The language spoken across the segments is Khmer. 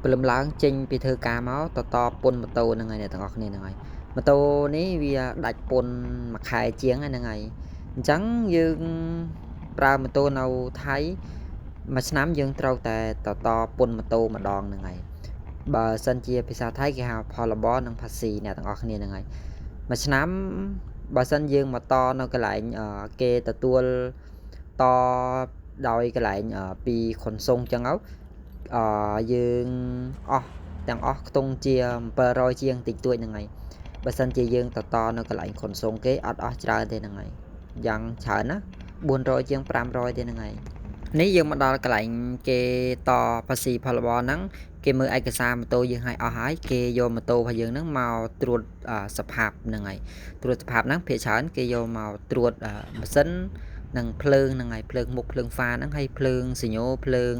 ព្រលឹមឡើងចេញពីធ្វើការមកតតពុនម៉ូតូហ្នឹងហើយអ្នកទាំងអស់គ្នាហ្នឹងហើយម៉ូតូនេះវាដាច់ពុនមួយខែជាងហ្នឹងហើយអញ្ចឹងយើងប្រើម៉ូតូនៅថៃមួយឆ្នាំយើងត្រូវតែតតពុនម៉ូតូម្ដងហ្នឹងហើយបើសិនជាភាសាថៃគេហៅផលបនិងភាស៊ីអ្នកទាំងអស់គ្នាហ្នឹងហើយមួយឆ្នាំបើសិនយើងមកតនៅកន្លែងគេទទួលតដោយកន្លែងពីខុនសុងចឹងទៅអឺយើងអស់ទាំងអស់ខ្ទង់ជា700ជាងតិចតួចហ្នឹងហើយបើសិនជាយើងតតនៅកន្លែងខុនសុងគេអត់អស់ច្រើនទេហ្នឹងហើយយ៉ាងច្រើនណា400ជាង500ទេហ្នឹងហើយនេះយើងមកដល់កន្លែងគេតភាស៊ីផលបហ្នឹងគេមើលឯកសារម៉ូតូយើងឲ្យអស់ហើយគេយកម៉ូតូរបស់យើងហ្នឹងមកត្រួតសភាពហ្នឹងហើយត្រួតសភាពហ្នឹងភាគច្រើនគេយកមកត្រួតម៉ាស៊ីននិងភ្លើងហ្នឹងហើយភ្លើងមុខភ្លើងហ្វាហ្នឹងហើយភ្លើងសញ្ញោភ្លើង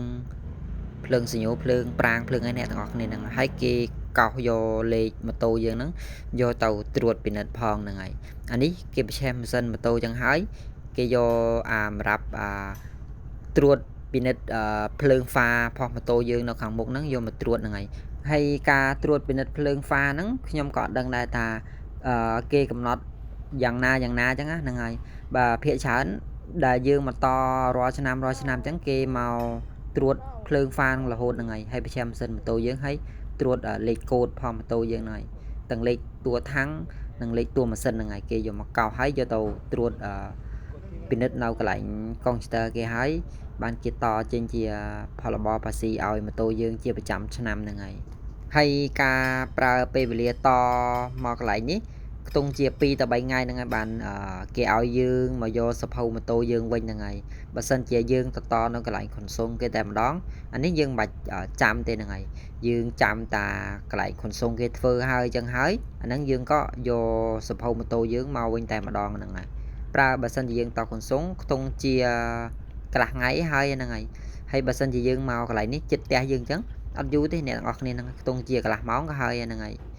ភ្លើងសញ្ញោភ្លើងប្រាងភ្លើងអីអ្នកទាំងអស់គ្នាហ្នឹងហើយគេកោសយកលេខម៉ូតូយើងហ្នឹងយកទៅត្រួតពិនិត្យផងហ្នឹងហើយអានេះគេប្រឆេះម៉ាស៊ីនម៉ូតូចឹងហើយគេយកអាសម្រាប់អាត្រួតពិនិត្យភ្លើងហ្វាផុសម៉ូតូយើងនៅខាងមុខហ្នឹងយកមកត្រួតហ្នឹងហើយហើយការត្រួតពិនិត្យភ្លើងហ្វាហ្នឹងខ្ញុំក៏អត់ដឹងដែរថាគេកំណត់យ៉ាងណាយ៉ាងណាចឹងណាហ្នឹងហើយបាទភាគច្រើនដែលយើងមកតរាល់ឆ្នាំរាល់ឆ្នាំចឹងគេមកត្រួតភ្លើងហ្វានឹងរហូតហ្នឹងហើយហើយប្រចាំម៉ាស៊ីនម៉ូតូយើងហើយត្រួតលេខកូដផងម៉ូតូយើងហ្នឹងហើយទាំងលេខតួថាំងនិងលេខតួម៉ាស៊ីនហ្នឹងហើយគេយកមកកោសហើយយកទៅត្រួតពិនិត្យនៅកន្លែងកុំព្យូទ័រគេហើយបានគេតចេញជាផលបភាស៊ីឲ្យម៉ូតូយើងជាប្រចាំឆ្នាំហ្នឹងហើយហើយការប្រើពេលវេលាតមកកន្លែងនេះខ្ទង់ជា2ទៅ3ថ្ងៃហ្នឹងហើយបានគេឲ្យយើងមកយកសភៅម៉ូតូយើងវិញហ្នឹងហើយបើសិនជាយើងតតនៅកន្លែងខុនសុងគេតែម្ដងអានេះយើងមិនបាច់ចាំទេហ្នឹងហើយយើងចាំតាកន្លែងខុនសុងគេធ្វើហើយចឹងហើយអាហ្នឹងយើងក៏យកសភៅម៉ូតូយើងមកវិញតែម្ដងហ្នឹងហើយប្រើបើសិនជាយើងតខុនសុងខ្ទង់ជាកន្លះថ្ងៃហើយហ្នឹងហើយហើយបើសិនជាយើងមកកន្លែងនេះចិត្តផ្ទះយើងចឹងអត់យូរទេអ្នកទាំងអស់គ្នាហ្នឹងខ្ទង់ជាកន្លះម៉ោងក៏ហើយហ្នឹងហើយ។